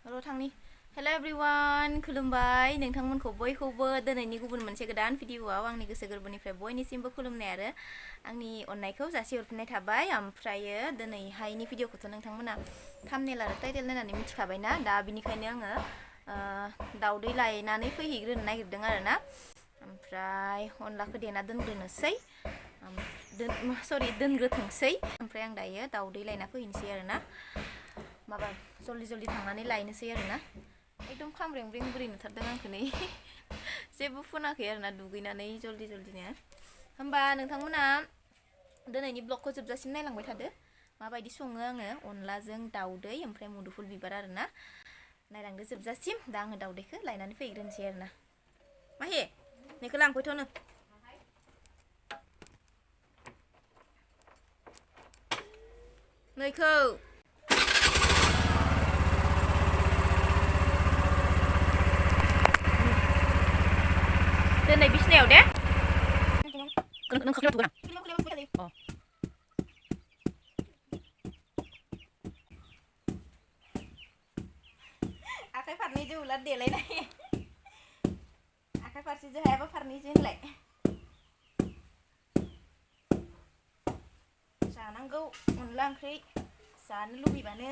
र' थांनि हेल' एभ्रिवान खुलुमबाय नोंथांमोनखौ बयखौबो दिनैनि गुबुन मोनसे गोदान भिडिअ'आव आंनि गोसो गोरबोनिफ्राय बयनिसिमबो खुलुमनाय आरो आंनि अननायखौ जासिहरफिननाय थाबाय ओमफ्रायो दिनैहायनि भिडिअ'खौथ' नोंथांमोना थाम्बनेल आरो टाइटेल नायनानै मिथिखाबायना दा बिनिखायनो आङो दाउदै लायनानै फैहैग्रोनो नागिरदों आरोना ओमफ्राय अनलाखौ देना दोनग्रोनोसै दोनग्रोथोंसै ओमफ्राय आं दायो दाउदै लायना फैनोसै आरोना माबा जल्दि थांनानै लायनोसै आरोना एकदम खामब्रें बोरै नुथारदों आंखौ नै जेबो फुनाखै आरोना दुगैनानै जल्दिनो होमबा नोंथांमोना दिनैनि ब्लगखौ जोबजासिम नायलांबाय थादो माबायदि सङो आङो अनलाजों दाउदै ओमफ्राय मुदुफुल बिबार आरोना नायलांदो जोबजासिम दा आङो दाउदैखौ लायनानै फैग्रोनोसै आरोना माहि नैखौ लांफैथ'नो नैखौ दोनै बिसिनायाव दे नों खोख्लैयाव थुगोन आं आखाइ फारनैजों उलार देलायनाय आखाइ फारसेजों हायाबा फारनैजों होनलाय जानांगौ अनला ओंख्रि जानो लुबैबानो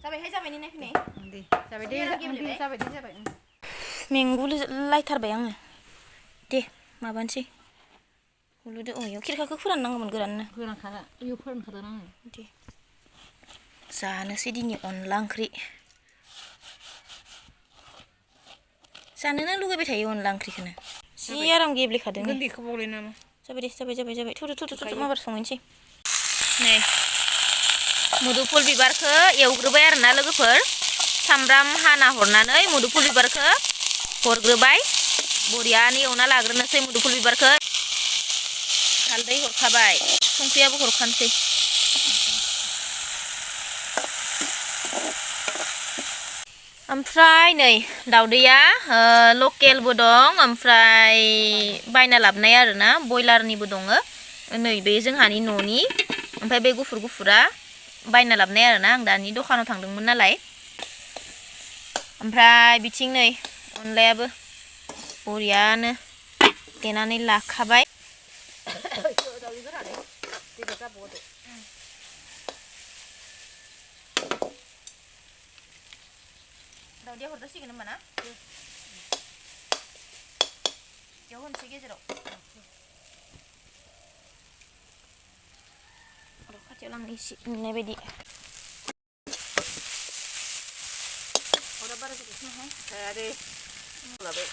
जाबाय नै नायफैनाय दे जाबाय मेंगुल लायथारबाय आङो दे माबानोसै हुलुदो अयाव खिरखाखौ फोराननांगौमोन गोराननो गोरानखाना इयाव फोरानखादों आङो दे जानोसै दिनै अनला ओंख्रि जानोनो लुगैबाय थायो अनला ओंख्रिखौनो जि आराम गेब्लेखादों गुन्दैखौ बावलाय नामा जाबाय थुदो माबार संहैनोसै नै मुदुफुल बिबारखौ एवग्रोबाय आरोना लोगोफोर सामब्राम हाना हरनानै मुदुफुल बिबारखौ हरग्रोबाय बरियानो एवना लाग्रोनोसै मुदुफुल बिबारखौ हालदै हरखाबाय संख्रियाबो हरखानोसै ओमफ्राय नै दाउदैया लकेलबो दं ओमफ्राय बायना लाबोनाय आरोना बयलारनिबो दङ नै बे जोंहानि न'नि ओमफ्राय बे गुफुरा बायना लाबोनाय आरोना आं दानि दखानाव थांदोंमोन नालाय ओमफ्राय बिथिं नै अनलायाबो बरियानो देनानै लाखाबाय दाउदैया हरजासिगोन होमबा ना बेयाव होनोसै गेजेराव खाथियाव लांनो एसे नुनाय बायदि अरा बारा गोबावसो नङा हाया दे लाबाय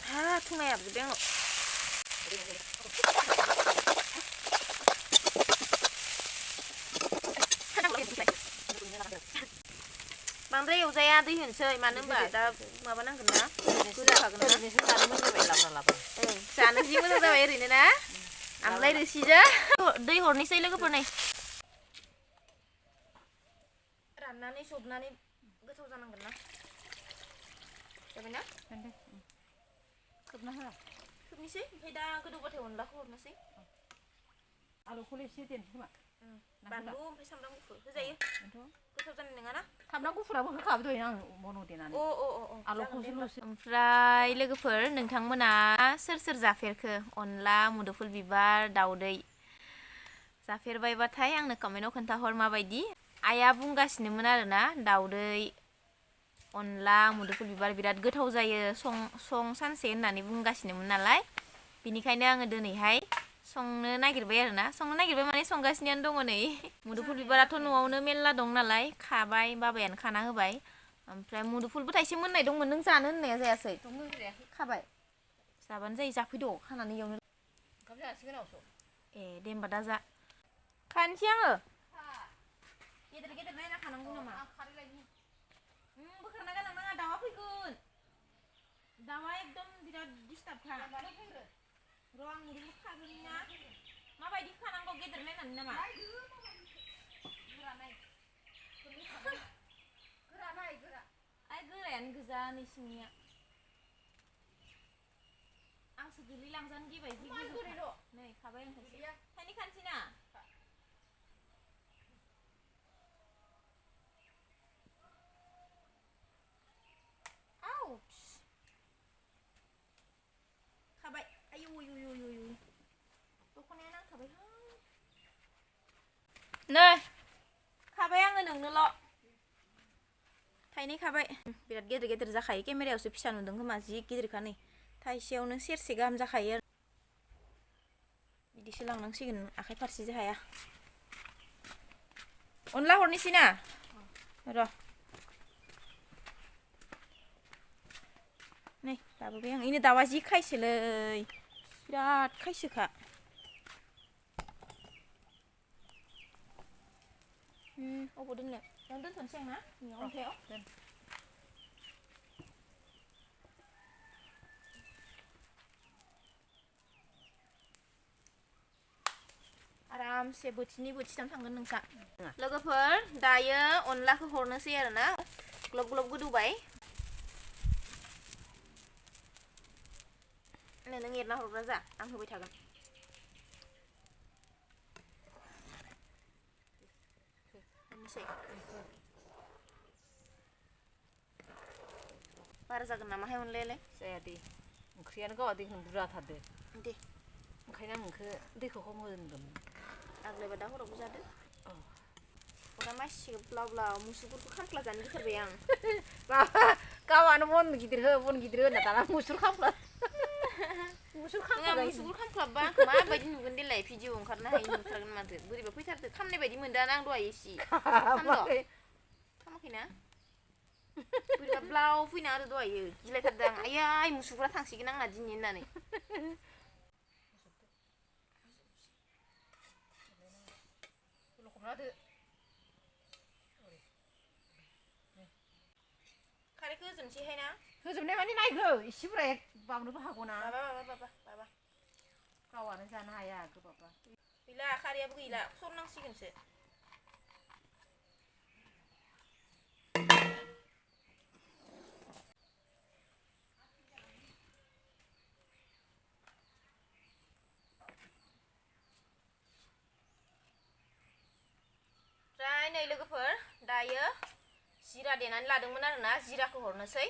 हा थुंनाय हाबजोब्बाय आंनाव बांद्राय एवजाया दै होनोसै मानो होनबा दा माबानांगोन ना गोदौखागोन ना जानो जि मोजां जाबाय ओरैनो ना आमलाय रोसिजों दै हरनोसै लोगोफोर नै राननानै जबनानै गोथाव जानांगोन ना जाबायना खोबना होआ खोबनोसै ओमफ्राय दा गोदौबाथाय अनलाखौ हरनोसै आलुखौ एसे देनोसै खोमा बानलु ओमफ्राय सामब्राम गुफुर होजायो गोथाव जानाय नङाना सामब्राम गुफुराबो होखाबाय दहाय आं बनाव देनानै आलुखौसो ओमफ्राय लोगोफोर नोंथांमोना सोर जाफेरखो अनला मुदुफुल बिबार दाउदै जाफेरबायबाथाय आंनो कमेन्टआव खोन्थाहर माबायदि आइया बुंगासिनोमोन आरोना दाउदै अनला मुदुफुल बिबार बिराद गोथाव जायो सं सानसे होननानै बुंगासिनोमोन नालाय बिनिखायनो आङो दिनैहाय संनो नागिरबाय माने संगासिनोयानो दङ नै मुदुफुल बिबाराथ' न'आवनो मेल्ला दं नालाय खाबाय बाबायानो खाना होबाय ओमफ्राय मुदुफुलबो थाइसे मोननाय दंमोन नों जानो होननाया जायासै खाबाय जाबानो जायो जाफैद' खानानै एवनो ओंखाम जासिगोन आवसो ए दे होमबा दा जा खानोसै आङो गेदेर नायना खानांगौ नामा बोखारना गालांनाङा दाउआ फैगोन दाउआ एकदम बिराद डिस्टार्बखा र' आं मुदुफुल खाग्रोनि ना माबायदि खानांगौ गेदेर नायनानै नामा गोरायानो गोजा नै सिंनिया आंसो गोलैलांजानो गिबाय जि गोजौ नै खाबाय आं थाइनै खानोसै ना ल' थाइनै खाबाय बिराद गेदेर गेदेर जाखायो केमेरायावसो फिसा नुदों खोमा जि गिदिरखा नै थाइसेयावनो सेरसे गाहाम जाखायो आरो बिदिसो लांनांसिगोन आखाइ फारसेजों हाया अनला हरनोसै ना र' नै लाबोबाय आं इनो दाउआ जि खायसोलै बिराद खायसोखा अबाव दोननो बेयावनो दोनथ'नोसै आं ना अन्थायाव आरामसे बोथिनै बोथिथाम थांगोन नोंसा लोगोफोर दायो अनलाखौ हरनोसै आरो ना ग्लब ग्लब गोदौबाय नों एरना हरग्रा जा आं होबाय थागोन बारा जागोन नामाहाय अनलायालाय जाया दे ओंख्रियानो गावा दैखौ बुरजाथारदो दे ओंखायनो आं नोंखौ दैखौ खम होदोंमोन आग्लायबा दा हरावबो जादो हरा मासिगो ब्लाव ब्लाव मुसुगुरखौ खामफ्ला जानो गिथारबाय आं गावानो बन गिदिर हो होनना दाना मुसुर खामफ्ला मुसुगुर खामफ्लाबबा आंखौ माबायदि नुगोन देलाय भिडिअ ओंखारनो हायो नुथारगोन माथो बोरैबा फैथारदो खामनाय बायदि मोनदों आं दहाय एसे खामाखैना बोरैबा ब्लाव फैना आरो दहायो गिलायथारदों आं आयै मुसुगुरा थांसिगोन आंना दिनै होननानै खारैखौ होजोबनोसैहाय ना होजोबनाय माने नायगो एसे बुरजा बावनोबो हागौ ना बाबा गावानो जानो हाया गोबाबा गैला खारैयाबो गैला सरनांसिगोनसो ओमफ्राय नै लोगोफोर दायो जिरा देनानै लादोंमोन आरोना जिराखौ हरनोसै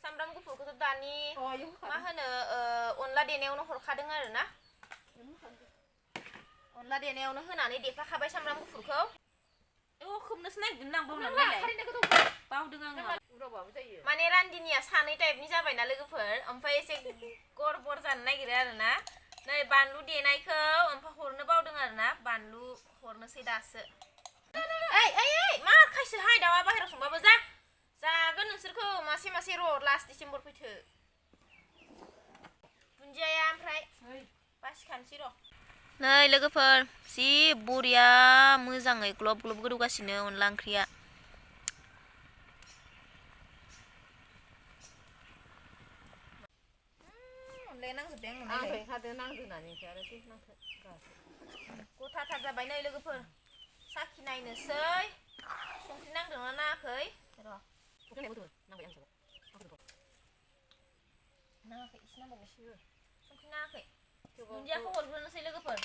सामब्राम गुफुरखौथ' दानि मा होनो अनला देनायावनो हरखादों आरोना अनला देनायावनो होनानै देफाखाबाय सामब्राम गुफुरखौ खोबनोसो नागिरदों आं बावदों आङो माने रान्दिनिया सानै टाइपनि जाबायना लोगोफोर ओमफ्राय एसे गरबर जानो नागिरो आरोना नै बानलु देनायखौ ओमफ्राय हरनो बावदों आरोना बानलु हरनोसै दासो मा खायसोहाय दाउआ बाहेरायाव संबाबो जागोन नोंसोरखौ मासे मासे र' लास्ट डिसेम्बर फैथो दुन्दियाया ओमफ्राय बासिखानोसै र' नै लोगोफोर जि बरिया मोजाङै ग्लब ग्लब गोदौगासिनो अनला ओंख्रिया अनलाया नांजोबबाय गथाथार जाबाय नै लोगोफोर साखि नायनोसै संख्रि नांदोंना नाङाखै र' नाङाखै एसे नांबावगौ संख्रि नाङाखै दुन्दियाखौ हरग्रोनोसै लोगोफोर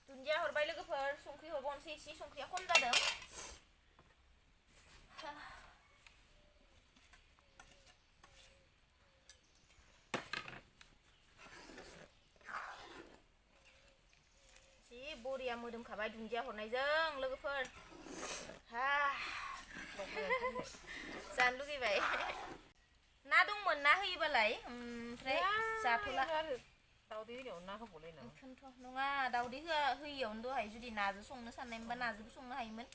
दुन्दिया हरबाय लोगोफोर संख्रि हरबावनोसै एसे संख्रिया खम जादों जि बरिया मोदोमखाबाय दुन्दिया हरनायजों लोगोफोर जानो लुगैबाय ना दंमोन ना होयोबालाय ओमफ्राय जाथ'ला दाउदै होनायाव ना होबावलाय बेखौनोथ' नङा दाउदै होयियावनो दहाय जुदि नाजों संनो साननायमोनबा नाजोंबो संनो हायोमोन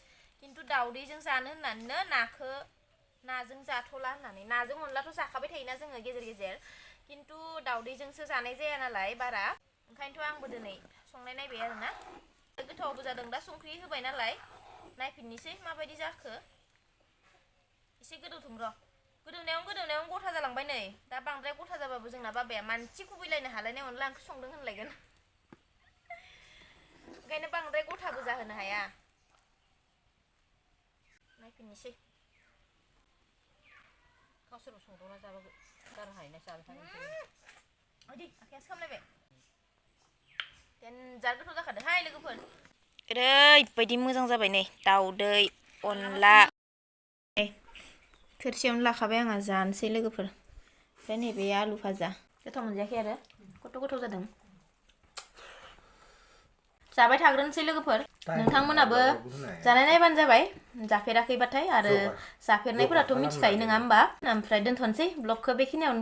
खिन्थु दाउदैजों जानो होननानैनो नाखौ नाजों जाथ'ला होननानै नाजों अनलाथ' जाखाबाय थायोना जोङो गेजेर गेजेर खिन्थु दाउदैजोंसो जानाय जाया नालाय बारा ओंखायनोथ' आंबो दिनै संनाय नायबाय आरोना गोथावबो जादों दा संख्रि होबाय नालाय नायफिननोसै माबायदि जाखो एसे गोदौथों र' गोदौनायावनो गथा जालांबाय नै दा बांद्राय गथा जाबाबो जोंना बाबाया मानसि खुबैलायनो हालायनाय अनला ओंख्रि संदों होनलायगोन ओंखायनो बांद्राय गथाबो जाहोनो हाया नायफिननोसै गावसोरबो संदावना जाबाबो गारनो हायोना जाबाय आखायासो खामलायबाय देनजार गोथाव जाखादोंहाय लोगोफोर ओरैबायदि मोजां जाबाय नै दाउदै अनला थोरसियावनो लाखाबाय आंहा जानोसै लोगोफोर ओमफ्राय नैबे आलु भाजा गोथाव मोनजायाखै आरो गोथाव जादों जाबाय थाग्रोनोसै लोगोफोर नोंथांमोनाबो जानाय नायबानो जाबाय जाफेराखैबाथाय आरो जाफेरनायफोराथ' मिथिखायो नङा होमबा ओमफ्राय दोनथ'नोसै ब्लगखौ बेखिनियावनो